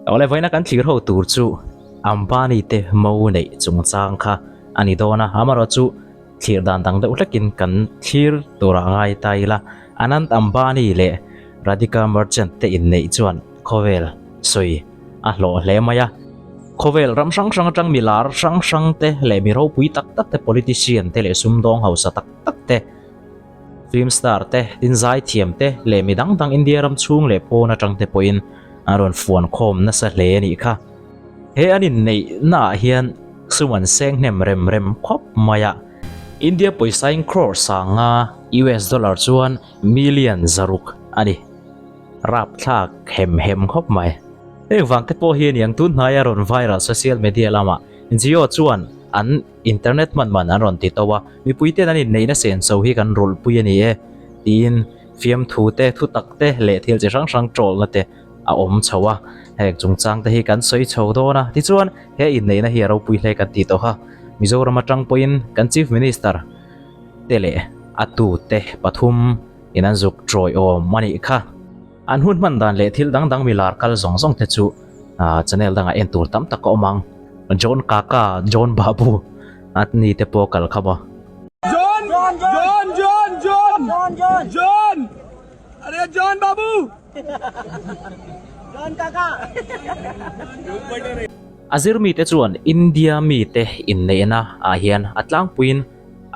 Awle vawiina kan thlir ho tur chu Ambani te mo neih chungchang kha a ni dawn a, amaherawhchu thlir dan dang deuh hlekin kan thlir turah ngai ta ila. Anant Ambani leh Radhika Merchant te inneih chuan khawvel sawi a hlawh hle mai a. Khawvel ram hrang hrang atang mi lar hrang hrang te leh mi ropui tak tak te politician te leh sumdawng hausa tak tak te, film star te, tin zaithiam te leh mi dang dang India ram chhung leh pawn atang te pawhin an rawn fuan khawm nasa hle a nih kha. He an inneih naah hian sum an seng hnem rem rem khawp mai a. India pawisa in crore sanga US dollar chuan million 600 a ni. Rapthlak hem hem khawp mai. Heng vang te pawh hi aniang tun hnaia rawn viral social media lamah Jio chuan an internet hman man an rawn ti to a, mipui ten an inneihna senso hi kan rulhpui a ni e tiin fiamthu te, thutak te leh thil chi hrang hrang tawlna te a awm chho a, heng chungchang te hi kan sawi chho dawn a, tichuan he inneihna hi a ropui hle kan ti tawh a, Mizoram atang pawhin kan Chief Minister te leh a tute pathum in an zuk tawiawm a nih kha. An hun hman dan leh thil dang dang mi lar kal zawng zawng te chu channel dangah en tur tam tak a awm ang. John Kaka, John Babu a ni te pawh kal kha maw. John John John John John John John Are John Babu John Kaka. A zir mite chuan India mite inneihna ah hian a tlangpuiin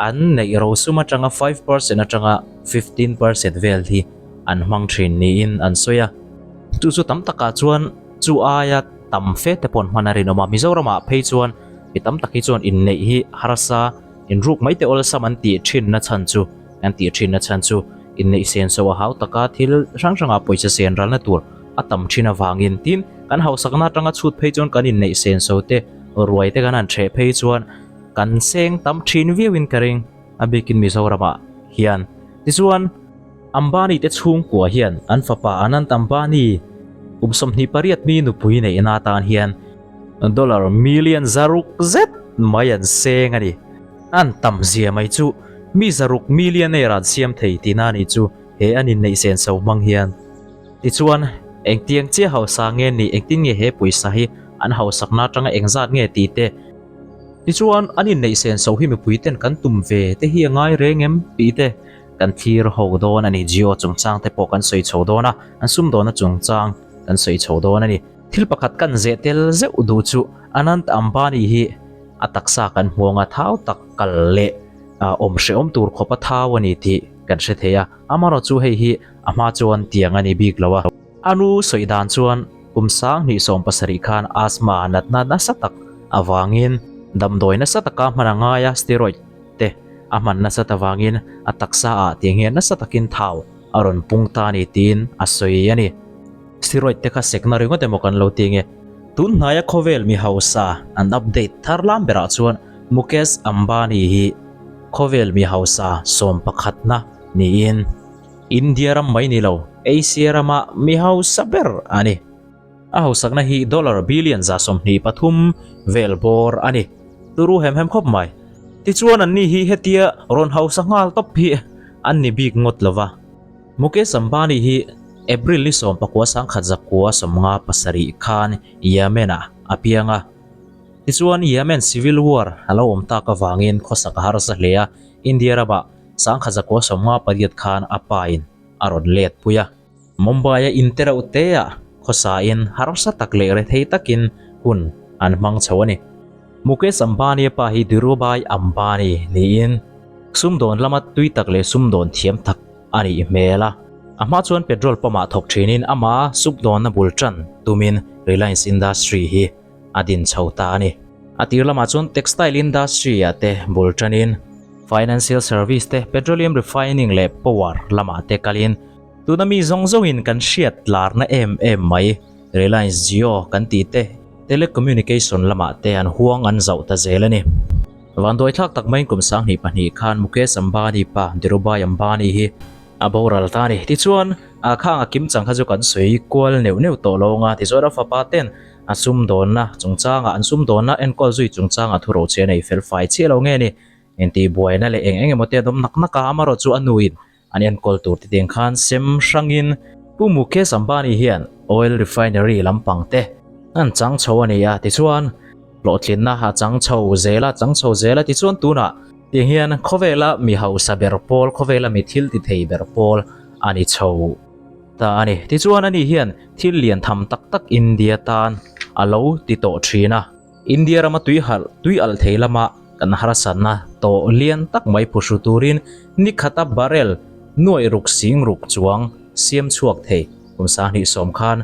an neih rosum atanga 5% atanga 15% vel hi an hmang thin niin an sawi a. Chu chu tam takah chuan chu aia tam fe te pawh an hman a rinawm a. Mizoramah phei chuan mi tam tak hi chuan inneih hi harsa inruk mai te awlsam an tih thinna chhan chu an tih thinna chhan chu inneih senso a hau taka thil hrang hrangah pawisa sen ralna tur a tam thin avangin tin kan hausakna atanga chhut phei chuan kan inneih senso te ruai te kan han hreh phei chuan kan seng tam thin viauin ka ring a bikin Mizoramah hian. Tichuan. Ambani te chhungkua hian an fapa Anant Ambani kum 28 mi nupui neihna atan hian dollar million 600 zet mai an seng a ni. An tam zia mai chu mi 600 millionaire an siam thei tihna a nih chu he an inneih senso hmang hian. Tichuan, engtiang chiah hausa nge nih engtin nge he pawisa hi an hausakna atanga engzat nge tih te, tichuan an inneih senso hi mipui ten kan tum ve te hi a ngai reng em tih te, Kan thlir ho dawn a ni. Jio chungchang te pawh kan sawi chho dawn a, an sumdawnna chungchang kan sawi chho dawn a ni. Thil pakhat kan zeh tel zeuh duh chu Anant Ambani hi a taksa kan hmuang a, thau tak kal leh awm hrehawm tur khawpa thau a ni tih kan hre thei a. Amaherawhchu chu hei hi a hma chuan tiang a ni bik lo a. A nu sawi dan chuan kum 2017 khan asthma natna nasa tak avangin damdawi nasa taka hman a ngai a, steroid te a hman nasat avangin a taksa ah tiang hian nasa takin thau a rawn pung ta a ni tiin a sawi a ni. Steroid te kha sekna ringawt emaw kan lo ti nge. Tun hnaia khawvel mi hausa an update thar lam berah chuan Mukesh Ambani hi khawvel mi hausa sawmpakhatna niin India ram mai ni lo Asia rama mi hausa ber a ni. A hausakna hi dollar billion 23 vel bawr a ni. Turu hem hem khawp mai. Tichuan anni hi hetia rawn hausa nghal tawp hi an ni bik ngawt lo va. Mukesh Ambani hi April ni 1997 khan Yemen-ah a piang a. Tichuan Yemen Civil War a lo awm tak avangin khawsak a harsa hle a, India ramah 1958 khan a pain a rawn let pui a. Mumbai-a in te reuh te-ah khawsain harsa tak leh rethei takin hun an hmang chho a ni. Mukesh Ambani-a pa hi Dhirubhai Ambani niin sumdawn lama tui tak leh sumdawn thiam tak a nih hmel a. A hma chuan petrol pump-ah thawk thinin ama sumdawnna bul tan tumin Reliance Industry hi a din chho ta a ni. A tir lamah chuan textile industry-ah te bul tanin financial service te, petroleum refining leh power lamah te kalin Tuna mi zawng zawngin kan hriat larna em em mai, Reliance Jio kan tih te, telecommunication lamah te an huang an zauh ta zel a ni. Vanduai thlak tak maiin kum 2002 khan Mukesh Ambani pa Dhirubhai Ambani hi a boral ta a ni. Tichuan, a khang a kim chang kha chu kan sawi kual neuh neuh tawh lo ang a, tichuan a fapa ten a sumdawnna chungchangah an sumdawnna enkawl zui chungchangah thurochhe a nei fel fai chiah lo nge ni, intihbuaina leh eng eng emaw te an awm nak nak a, amaherawh chu a nuin An enkawl tur ti teng khan sem hrangin Pu Mukesh Ambani hian oil refinery lampang te, An chang chho a ni a, tichuan hlawhtlinna a chang chho zel a, chang chho zel a, tichuan tunah tiang hian khawvela mi hausa ber pawl, khawvela mi thil ti thei ber pawl a ni chho ta a ni. Tichuan ani hian thil lian tham tak tak India tan a lo ti tawh thin a, India rama tui harh, tui alh thei lama kan harsatna tawh lian tak mai phuhru turin ni khata barrel nuaih ruk sing ruk chuang siam chhuak thei kum 2010 khan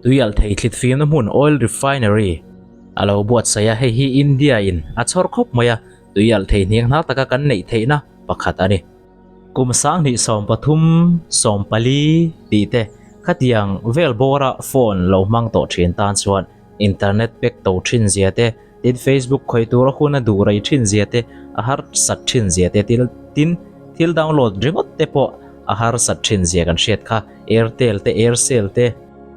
Tui alh thei thlit fimna hmun oil refinery a lo buatsaih a, hei hi India in a chhawr khawp mai a, tui alh thei hniang hnar taka kan neih theihna pakhat a ni. Kum 2013, 14 tih te khatiang vel bawra phone lo hmang tawh thin tan chuan internet pack to thin zia te, tin Facebook khawih tura hun a duh rei thin zia te, a harsat thin zia te, tin thil download ringawt te pawh a harsat thin zia kan hriat kha, Airtel te, Aircel te,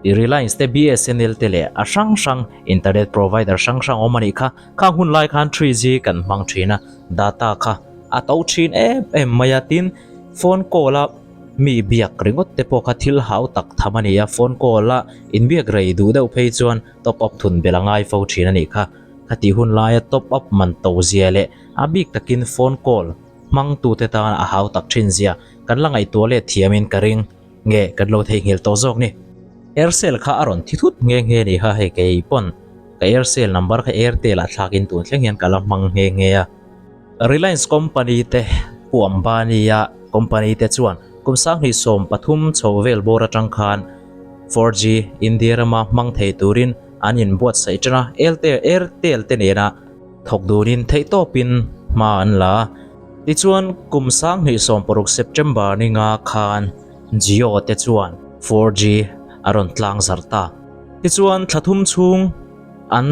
Reliance te, BSNL te leh a hrang hrang internet provider hrang hrang awm a nih kha. Khang hun lai khan 3G kan hmang thin a, data kha a to thin em em mai a, tin phone call a mi biak ringawt te pawh kha thil hau tak tham a ni a, phone call a inbiak rei duh deuh phei chuan top up thun belh a ngai fo thin a nih kha. Khatih hun laia top up man to zia leh a bik takin phone call hmangtute tan a hau tak thin zia kan la ngaihtuah let thiamin ka ring nge kan lo theihnghilh tawh zawk ni. Aircel kha a rawn thi thut nghe nghe ni kha hei kei pawn ka Aircel number kha Airtel ah thlakin tun thleng hian ka la hmang nghe nghe a. Reliance company te Pu Ambani a company te chuan kum 2013 chho vel bawr atang khan 4G India rama hmang thei turin an inbuatsaih tan a, Airtel te nena thawk dunin theihtawpin hma an la a. Tichuan, kum 2016 September ni nga khan Jio te chuan 4G a rawn tlang zarh ta. Tichuan, thla thum chhung an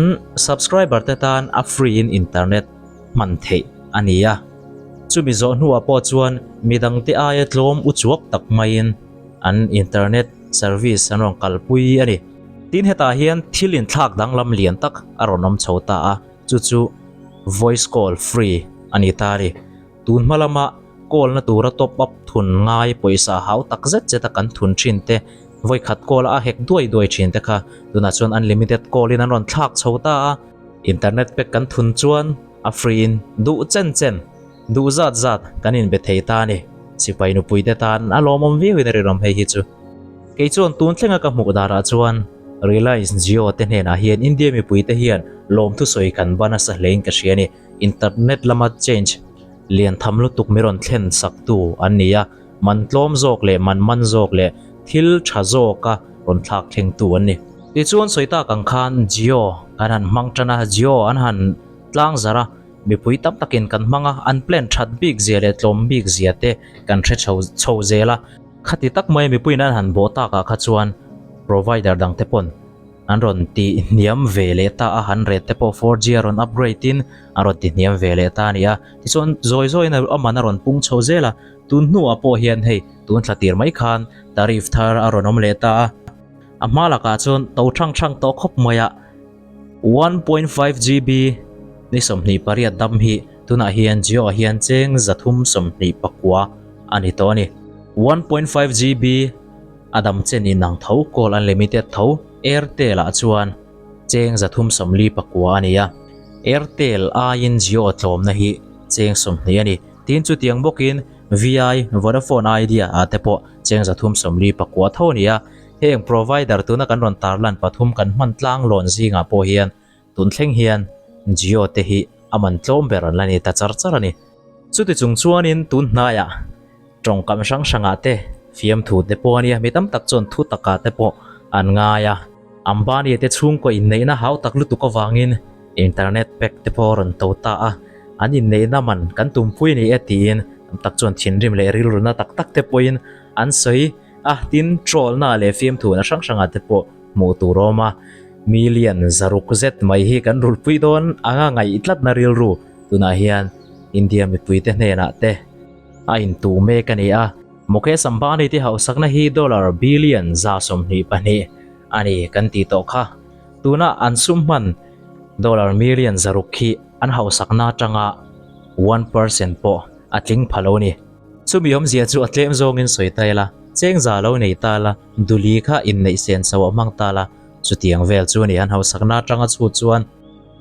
subscriber te tan a free in internet hman theih a ni a. Chumi zawh hnuah pawh chuan midangte aia tlawm uchuak tak maiin an internet service an rawn kalpui a ni. Tin hetah hian thil inthlak danglam lian tak a rawn awm chho ta a, chu chu voice call free a ni ta a ni. Tun hma lama call na tura top up thun ngai pawisa hau tak zet zet a kan thun thin te, vawi khat call a hek duai duai thin te kha tunah chuan unlimited call in an rawn thlak chho ta a. Internet pack kan thun chuan a free in duh chen chen, duh zat zat kan inbe thei ta a ni. Sipai nupui te tan a lawmawm viau in a rinawm hei hi chu. Kei chuan tun thlenga ka hmuh darah chuan Reliance Jio te hnenah hian India mipui te hian lawmthu sawi kan ban nasa hlein ka hria a ni. Internet lama change lian tham lutuk mi rawn thlen sak tu an ni a, man tlawm zawk leh man man zawk leh thil tha zawka rawn thlak thleng tu an ni. Tichuan sawi tak ang khan Jio kan han hmang tan a, Jio an han tlang zarh a, mipui tam takin kan hmang a, an plan that bik zia leh tlawm bik zia te kan hre chho chho zel a. Khati tak mai mipuiin an han bawh takah kha chuan provider dang te pawn an rawn ti hniam ve leh ta a, han rate te pawh 4G a rawn upgrade in a rawn ti hniam ve leh ta a ni a. Tichuan zawi zawiin a man a rawn pung chho zel a, tun hnuah pawh hian hei tun thla tir mai khan tariff thar a rawn awm leh ta a, a hma lakah chuan to thang thang tawh khawp mai a. 1.5 GB ni 28 dam hi tunah hian Jio ah hian cheng 329 a ni tawh a ni. 1.5 GB a dam chen inang tho call unlimited tho Airtel ah chuan cheng 349 a ni a. Airtel aiin Jio tlawmna hi cheng 20 a ni. Tin chutiang bawkin Vi, Vodafone Idea ah te pawh cheng 349 tho a ni a. Heng provider tuna kan rawn tarlan pathum kan hman tlang lawn zingah pawh hian tun thleng hian Jio te hi a man tlawm ber an la ni ta char char a ni. Chuti chung chuanin tun hnaiah tawngkam hrang hrangah te fiamthu te pawh a nia, mi tam tak chuan thu takah te pawh an ngai a. Ambani te chhungkaw inneihna hau tak lutuk avangin internet pack te pawh a rawn to ta a, an inneihna man kan tumpui a ni e tiin tam tak chuan thinrim leh rilruna tak tak te pawhin an sawi. A, tin troll-na leh fiamthuhna hrang hrangah te pawh hmuh tur a awm a, million zaruk zet mai hi kan rulpui dawn anga ngaih tlatna rilru tunah hian India mipuite hnenah te a intuh mek a ni a. Mukesh Ambani te hausakna hi dollar billion 122 a ni kan tih tawh kha. Tuna an sum hman dollar million zaruk hi an hausakna atanga 1% pawh a tling pha lo a ni. Chumi awmzia chu a tlem zawngin sawi ta ila, cheng za lo nei ta la, duli kha inneih sen chauh a hmang ta la, Chutiang vel chu a ni, an hausakna atanga chhut chuan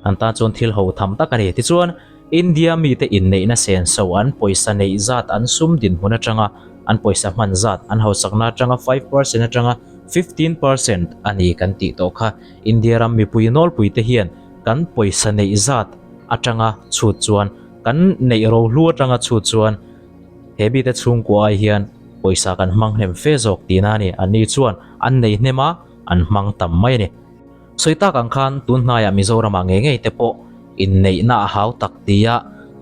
an tan chuan thil ho tham tak a ni. Tichuan, India mite inneihna senso an pawisa neih zat an sum dinhmun atanga an pawisa hman zat an hausakna atanga 5% atanga 15% a ni kan tih tawh kha. India ram mipui nawlpui te hian kan pawisa neih zat atanga chhut chuan kan neih rohlu atanga chhut chuan he mite chhungkua ai hian pawisa kan hmang hnem fe zawk tihna a ni. Anni chuan an nei hnem a, an hmang tam mai a ni. Sawi tak ang khan tun hnaiah Mizoramah ngei ngei te pawh inneihna a hau tak tia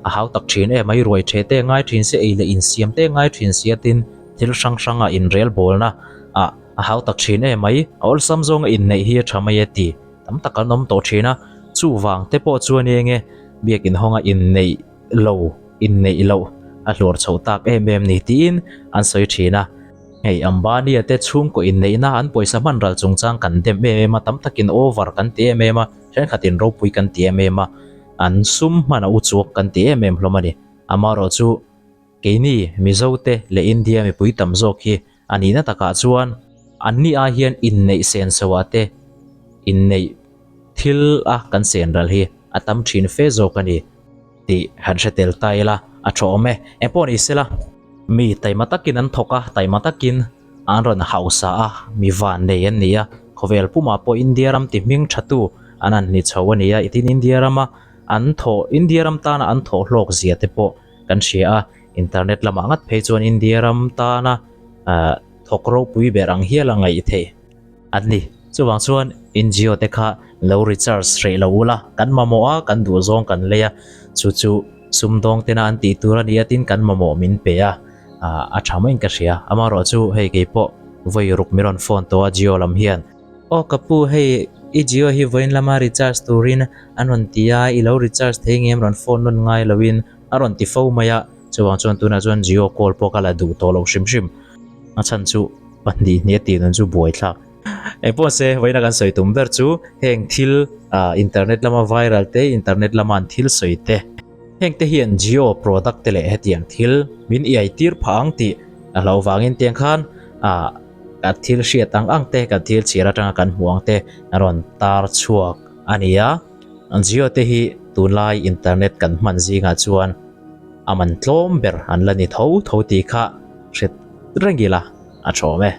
a hau tak thin em mai, ruai the te ngai thin se, ei leh insiam te ngai thin sia tin thil hrang hranga inrelbawlna ah a hau tak thin em mai, a awlsam zawnga inneih hi a tha mai e ti tam tak an awm tawh thin a, chuvang te pawh chuan eng e biakin hawnga inneih lo inneih loh a hluar chhoh tak em em ni tiin an sawi thin a. Hei Ambani-a te chhungkaw inneihna an pawisa hman ral chungchang kan dem em em a, tam takin over kan ti em em a, thenkhatin ropui kan ti em em a, an sum hman a uchuak kan ti em em hlawm a ni. Amaherawh chu keini Mizo te leh India mipui tam zawk hi a nihna takah chuan anni ai hian inneih senso ah te inneih thil a kan sen ral hi a tam thin fe zawk a ni. Tih han hre tel ta ila a tha awm e. Engpawh ni sela, mi taima takin an thawk a, taima takin an rawn hausa a, mi van nei an ni a, khawvel pumah pawh India ram ti hming tha tu an han ni chho a ni a, tin India rama an thawh, India ram tana an thawh hlawk zia te pawh kan hria a, internet lamah ngat phei chuan India ram tana thawk ropui ber ang hial a ngaih theih. An ni. Chuvang chuan NGO te kha lo recharge hreh lo ula, kan mamawh a, kan duh zawng kan lei a, chu chu sumdawng tena an tih tur a ni a tin kan mamawh min pe a, a tha maiin ka hria. Amaherawh chu hei kei pawh vawi ruk min rawn phone tawh a Jio lam hian. Aw ka pu hei i Jio hi vawiin lama recharge turin an rawn ti a, i lo recharge thei ngem rawn phone nawn ngai loin a rawn ti fo mai a, chuvang chuan tunah chuan Jio call pawh ka la duh tawh lo hrim hrim. A chhan chu pahnih hnih a tih nun chu buai thlak. Engpawh se vawiina kan sawi tum ber chu heng thil ah internet lama viral te internet lama an thil sawi te heng te hian Jio product te leh hetiang thil min iai tir phah ang tih a hlauh vangin tiang khan ah kan thil hriat ang ang te kan thil chhiar atanga kan hmuh ang te a rawn tar chhuak a ni a. Jio te hi tunlai internet kan hman zingah chuan a man tlawm ber an la ni tho tho tih kha hre reng ila a tha awm e.